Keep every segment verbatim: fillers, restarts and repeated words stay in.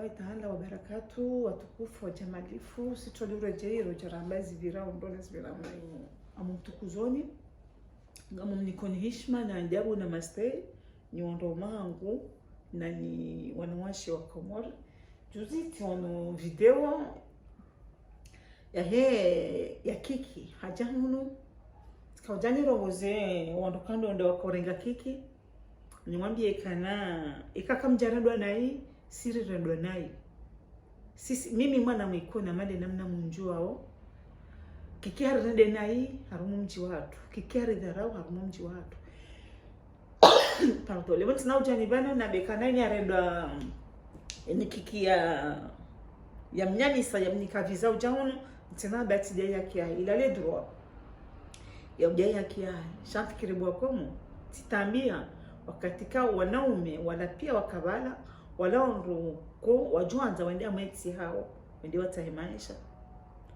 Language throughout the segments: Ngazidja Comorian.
Taala wa barakatuh, watukufu wa jamalifu, sitoli uredjeyi rodja ramba zipvira ondo na zipvira mwayi. Amu mtukuzoni, ngamu mnikoni hishima na adabu na mastehi, nyi wandru wa mahangu, na nyi wanawashe wa Komori. Juzi tsiono video yahe ya Kiki, hadja hunu, tsika udja nirongoze wandru kandonde wakorenga Kiki, nimwambiye kana, ika kamdjarendwa nayi, si rirendwa nayi. Sisi, mimi mwana mwa Ikoni, amale namna mundjuwao, Kiki harirende nayi, harumwa mdji wahatru. Kiki haridharau, harumwa mdji wahatru. Pardon, leo ntsina udja nipvanu nambe kana ini harendwa, ini Kiki ya, ya mnyanyisa, ya mnika visa udja hunu, ntsina bahati ya haki yahe, il a le droit ya udja ya haki yahe. Sha mfikiri bo wa Komori, tsitambia, wakati ka wanaume, wala pia wakapvala, wala wandru ko, wadjuandza wende amwe ntsi yahawo, wende watsahe maesha.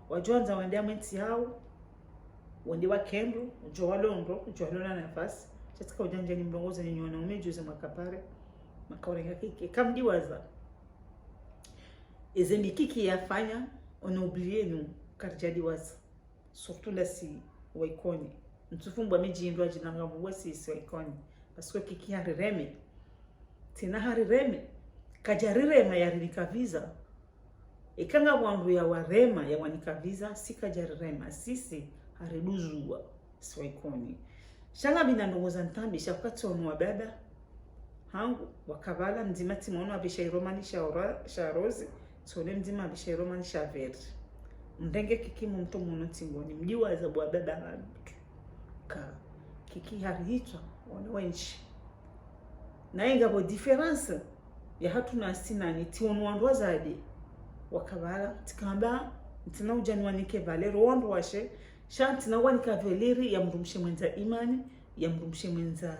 Wadjuandza wende amwe ntsi yahawo, wende wakendru, djo walondo, djo walona nafasi. Sha tsika udja ndjani mrongoze nyi wanaume juzi mwakapare, mwakaurenga Kiki. Kamdiwaza. Eze mbi Kiki yafanya, on a oublié nous, karidjadiwaza. Surtout la si wa Ikoni. Ntsufumbwa midji ndrwadji nanga mvwa sisi wa Ikoni. Parce que Kiki harireme. Tsina harireme. Kadjarirema yarinika visa. Ika ngapvo wandru yawarema, yawanika visa, si kadjarirema, sisi hariduzuwa, si wa Ikoni. Sha ngapvina ndrongo za ntambi, sha kukatsi ono wababa hangu, wakapvala mdzima tsimwono apvisha iromani sha ora-, sha rozi, tsone mdzima apvisha iromani sha vert. Mrenge Kiki mumtru mwono tsingoni, mdiwaza bo wababa hangu. Ka, Kiki harihitswa, wana wendji. Na ingapvo différence yahatru na sinani, tsiono wandru wazade. Wakapvala, tsikamba, ntsina udja niwanike valeur, wandru washe, sha ntsina uwanika valeur ya mdrumshe mwendza imani, ya mdrumshe mwendza,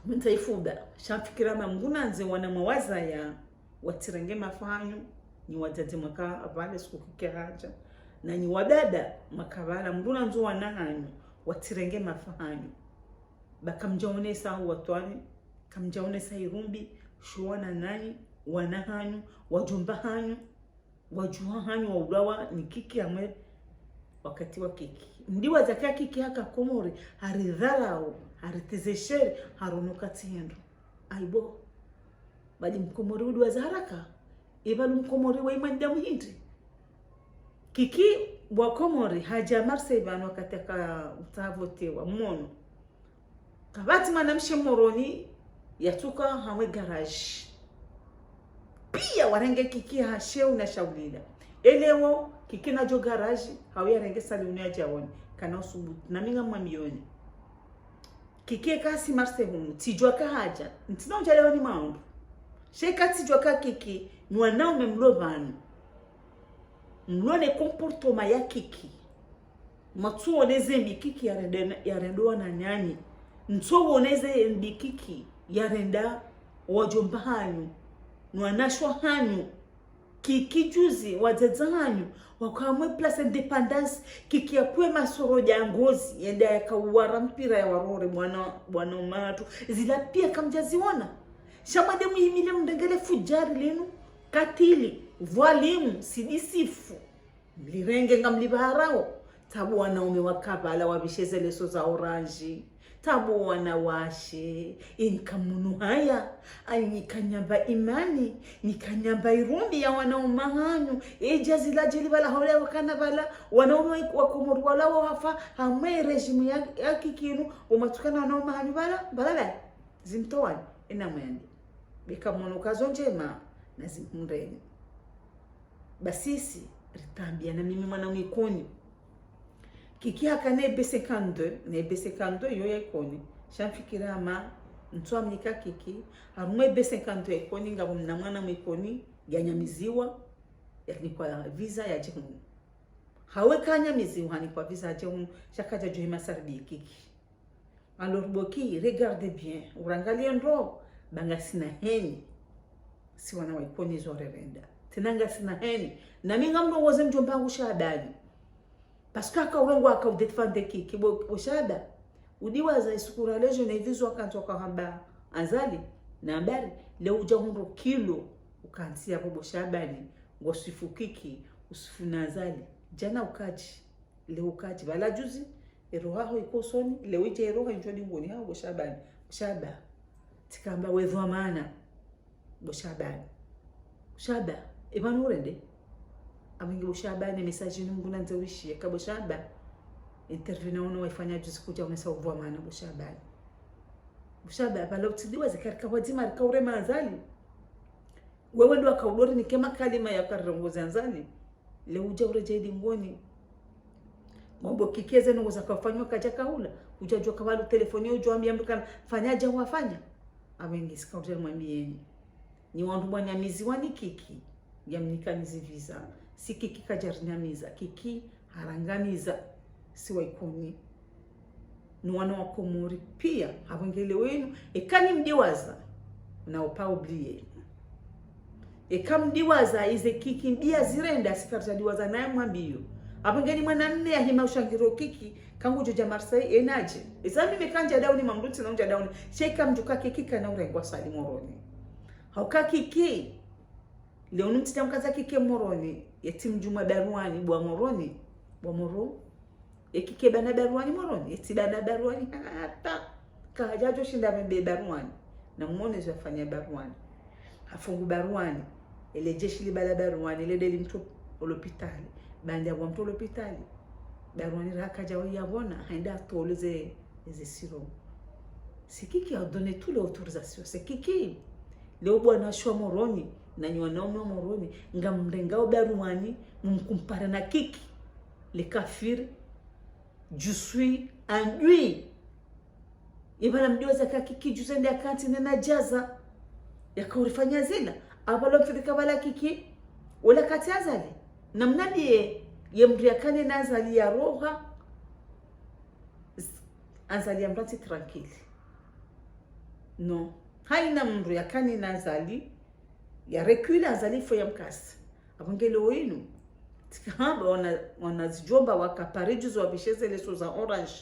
mwendza ifuda. Sha mfikira ma mngu nandze wana mwawazaya, watsirenge mafahanyu, nyi wadzadze mwakapvale suku Kiki hadja. Na nyi wababa, mwakapvala, mngu nandzo wana hanyu, watsirenge mafahanyu. Ba kamdjaonesa hau watwani, kamdjaonesa irumbi, shuwana nanyi, wana hanyu, wadjomba hanyu, wadjuha hanyu waulawa ni Kiki amwe wakati wa Kiki. Mdiwaza ka Kiki haka Komori, haridharau, haritezeshere, harono katsi hindru. Aibo. Badi mkomori udiwaza haraka, ipvalu mkomori wa imani damu hindri. Kiki bo wa Komori, hadja Marseille pvanu wakati aka utavotewa, mwono. Kapvatsi mwanamshe Moroni yatsuka hamwe garage. Pia warenge Kiki ha sheo na shaulila. Eleo Kiki nadjo garage, hau yarenge saluni yadja wone. Kana usubutu, nami ngamwambioni. Kiki eka si Marseille hunu, tsidjuwa ka hadja. Ntsina udja leo ni maombi. Sha eka tsidjuwa ka Kiki, nyi wanaume mlo pvanu, mlo ne comportement ya Kiki. Mwatsuwone ze mbi Kiki yarende-, yarenda wana nanyi. Ntsuwone ze mbi Kiki yarenda wadjomba hanyu, nwanashe hanyu. Kiki juzi, wadzadze hanyu, waka hamwe Place Indépendance, Kiki yapvwe masoro dja ngozi, yende yakawara mpira yawarore bwana, bwana umatru. Zila pia kamdjaziona. Sha mwende muhimile mrenge le fudjari linu, katili, dhwalimu, sidisifu. Mlirenge ngamlipvarao. Tabu wanaume wakapvala wapvishe ze leso za orange. Tabu wanawashe. Inyi kamunu haya. Anyi kanyamba imani. Nyi kanyamba irumbi ya wanaume hanyu. Edja zila djeli pvala haule wakana pvala. Wanaume wa Komori wala wafa. Hamwe régime ya, ya Kiki inu. Umatukana wanaume hanyu pvala. Pvala pvala. Zimtowani. Ina mwende. Beka mwono kazo ndjema. Na zimhundreni. Ba sisi, ritambia na mimi mwana mwa Ikoni. Kiki haka ne B cinquante-deux, ne B cinquante-deux yo ya Ikoni. Sha mfikira ma, ntsu amnika Kiki, harumwa B cinquante-deux ya Ikoni, ngapvo mna mwana mwa Ikoni, yanyamiziwa, yanikwa visa yadje hunu. Hawe kanyamiziwa, hanikwa visa yadje hunu, sha kadja djuhima saribi Kiki. Alors, bo Kiki, regarde bien. Urangalie ndro, ba ngasina heni. Si wana wa Ikoni zo rerenda. Tsena ngasina heni. Nami ngamrongoze mdjomba hangu Shabani. Parce que haka urongoa haka udéfendre Kiki. Bo, bo Shaba. Udiwaza isuku ra leo ne vizo wakantsi wakahamba Azali. Na mbari, leo udja hundro kilo, ukantsi yapvo bo Shabani, ngoswifu Kiki, uswifu na Azali. Djana ukadji, leo ukadji. Pvala juzi, eroho yaho iko usoni, leo idja eroho indjo dingoni haho bo Shabani. Bo Shaba, tsikamba we dhwamana. Bo Shabani. Bo Shaba, epvanu urende. Apvo nge bo Shabani, message ni mngu nandze urishiye. Ka bo Shaba, interview na uno waifanya juzi kudja unesa udhwamana bo Shabani. Bo Shaba, pvala utsidiwaze karika wadzima rika urema Azali. Wewe ndo waka udori nike makalima ya karirongozi Azali. Leo udja uredjei dingoni. Ngombo Kiki eze ndrongo zaka ufanywa kadja kahula. Udja djuwa kapvalu telefoni udjo wambia mndru kana fanya dja wafanya. Apvo nge sika udja mwambieni. Nyi wandru mwanyamiziwa ni Kiki. Yamnikanizi visa. Si Kiki kadja rinyamiza. Kiki harangamiza. Si wa Ikoni. Ni wana wa Komori pia. Apvo nge leo inu. Eka ni mdiwaza. Na upa oublier. Eka mdiwaza ize Kiki mbi yazirenda si karidja diwaza naye mwambiyo. Apvo nge ni mwanamme yahima ushangiro Kiki. Kangu djo dja Marseille enadje. Eza mimi kandja dauni mamdutsi na undja dauni. Sheka mdjuka Kiki kana urengwa Azali Moroni. Hauka Kiki. Leo unu mtsidja mkaza Kiki Moroni. Yetsi mdjumwa Baruani, bwa Moroni. Bwa Moro. Ye Kiki bana Baruani Moroni. Yetsi bana Baruani. Hata. Kahadja djo shinda mbe Baruani. Na mwone zo yafanya Baruani. Hafungu Baruani. Ele jeshi libala Baruani. Ele deli mtru olopitali. Bandja bwa mtru olopitali. Baruani raka dja wayabona. Haenda atole ze, ze siro. C'est Kiki a donné toutes les autorisations. C'est Kiki. Leo bwana shwa Moroni, na nyi wanaume wa Moroni, ngamrengao Baruani, mumkumpara na Kiki. Le kafiri, je suis en lui. Ipvala mdiwaza ka Kiki juzi nde akantsi nena djaza. Yaka urifanya zila. Apvala mfirika pvala Kiki, wala kati Azali. Na mnambiye, ye mndru yakane na Azali ya roha. Azali ya mbatsi tranquille. Non. Haina mndru yakane na Azali, ya recule Azali fo ya mkasi. Apvo nge leo inu. Tsikamba wana, wana zidjomba waka pare juzi wapvishe ze leso za orange.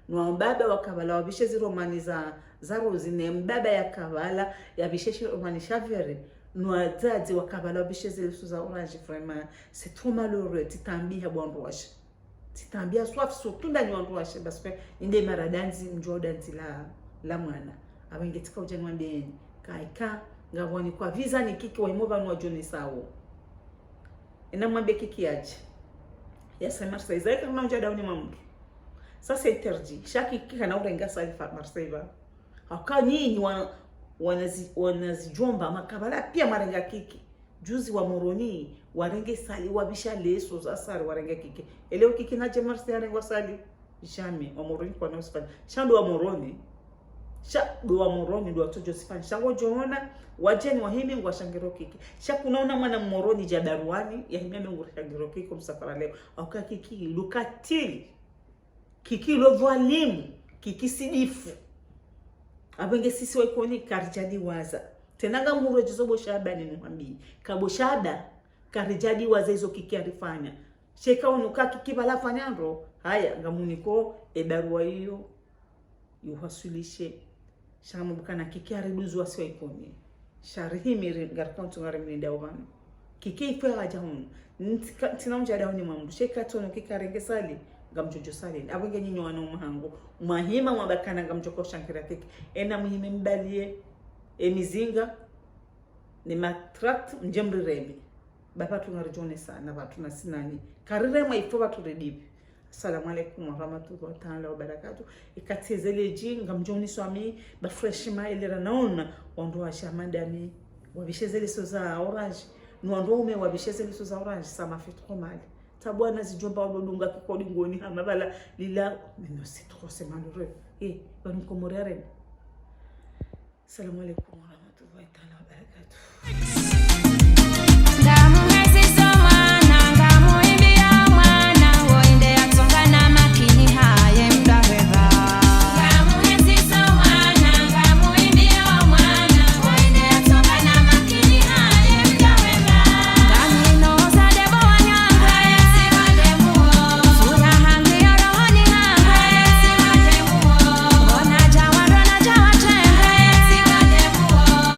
Nwa mbaba waka pvala wapvishe zi romani za, za rozi. Ne mbaba yaka pvala yapvishe shi romani sha vere. Nwa dzadze waka pvala wapvishe ze leso za orange. Vraiment, c'est trop malheureux. Tsitambiha bwa ndrwashe. Tsitambiha swafi, surtout nda nyi wandru washe, parce que ninde mara dandzi, mdjuwa dandzi la, la mwana. Apvo nge tsika udja nimwambieni. Kaika, ngapvwani kwa visa ni Kiki wa imo pvanu wadjonesawo. Ena mwambe Kiki yadje. Yasa Marseille, zaika kuna udja dauni mamdru. Ça c'est interdit. Sha Kiki kana urenga Azali fa Marseille pva. Hauka nyinyi wana, wana zi, wana zidjomba, maka pvala pia mwarenga Kiki. Juzi wa Moroni, warenge Azali, wapvisha leso za sare, warenge Kiki. Ele o Kiki nadje Marseille yarengwa Azali. Jamais. Wa Moroni kwana usifanya. Sha ndo wa Moroni. Sha ndo wa Moroni, ndo watsodjo sifanya. Sha ngodjoona, wadjeni wahimi ngwashangiro Kiki. Sha kunaona mwana Moroni dja Baruani, yahimi ame ngushangiro Kiki msafara leo. Hauka Kiki, lukatili. Kiki lo dhwalimu, Kiki sidifu. Apvo nge sisi wa Ikoni karidja diwaza. Tsena ngamhuro djizo bo Shabani nuhambi. Ka bo Shaba, karidja diwaza izo Kiki arifanya. Sheka unu ka Kiki pvala fanya ndro, haya, ngamuniko e barua iyo, yuhaswilishe. Sha ngambuka na Kiki hariduzwa si wa Ikoni. Sha rihimi ri, ngarikantsu ngarimlinda upvanu. Kiki ifwe hadja hunu. Ntsika, ntsina udja dauni mamdru. Sheka tsono Kiki arenge Azali, ngamdjodjo Azali. Apvo nge nyinyi wana umahangu. Mwahima mwabakana ngamdjoko shangiro Kiki. Ena muhime mbaliye, emizinga, ne matract, mdje mrireme. Ba pvatsu ngaridjonesa, na pvatsu na sinani. Kariremwa ifo pvatsu redipvi. Assalamu alaikum warahmatullahi taala wabarakatuh. Ikati ezele dji, ngamdjoni swami, ba franchement, elera naona, wandru washe madame, wapvishe ze leso za orange, ni wandru waume wapvishe ze leso za orange, ça m'a fait trop mal. Tabwana zidjomba wadodunga Kiki dingoni hama pvala lila, mais non, c'est trop, c'est malheureux. Eh, pvanu Komori arena. Assalamu alaikum warahmatullahi.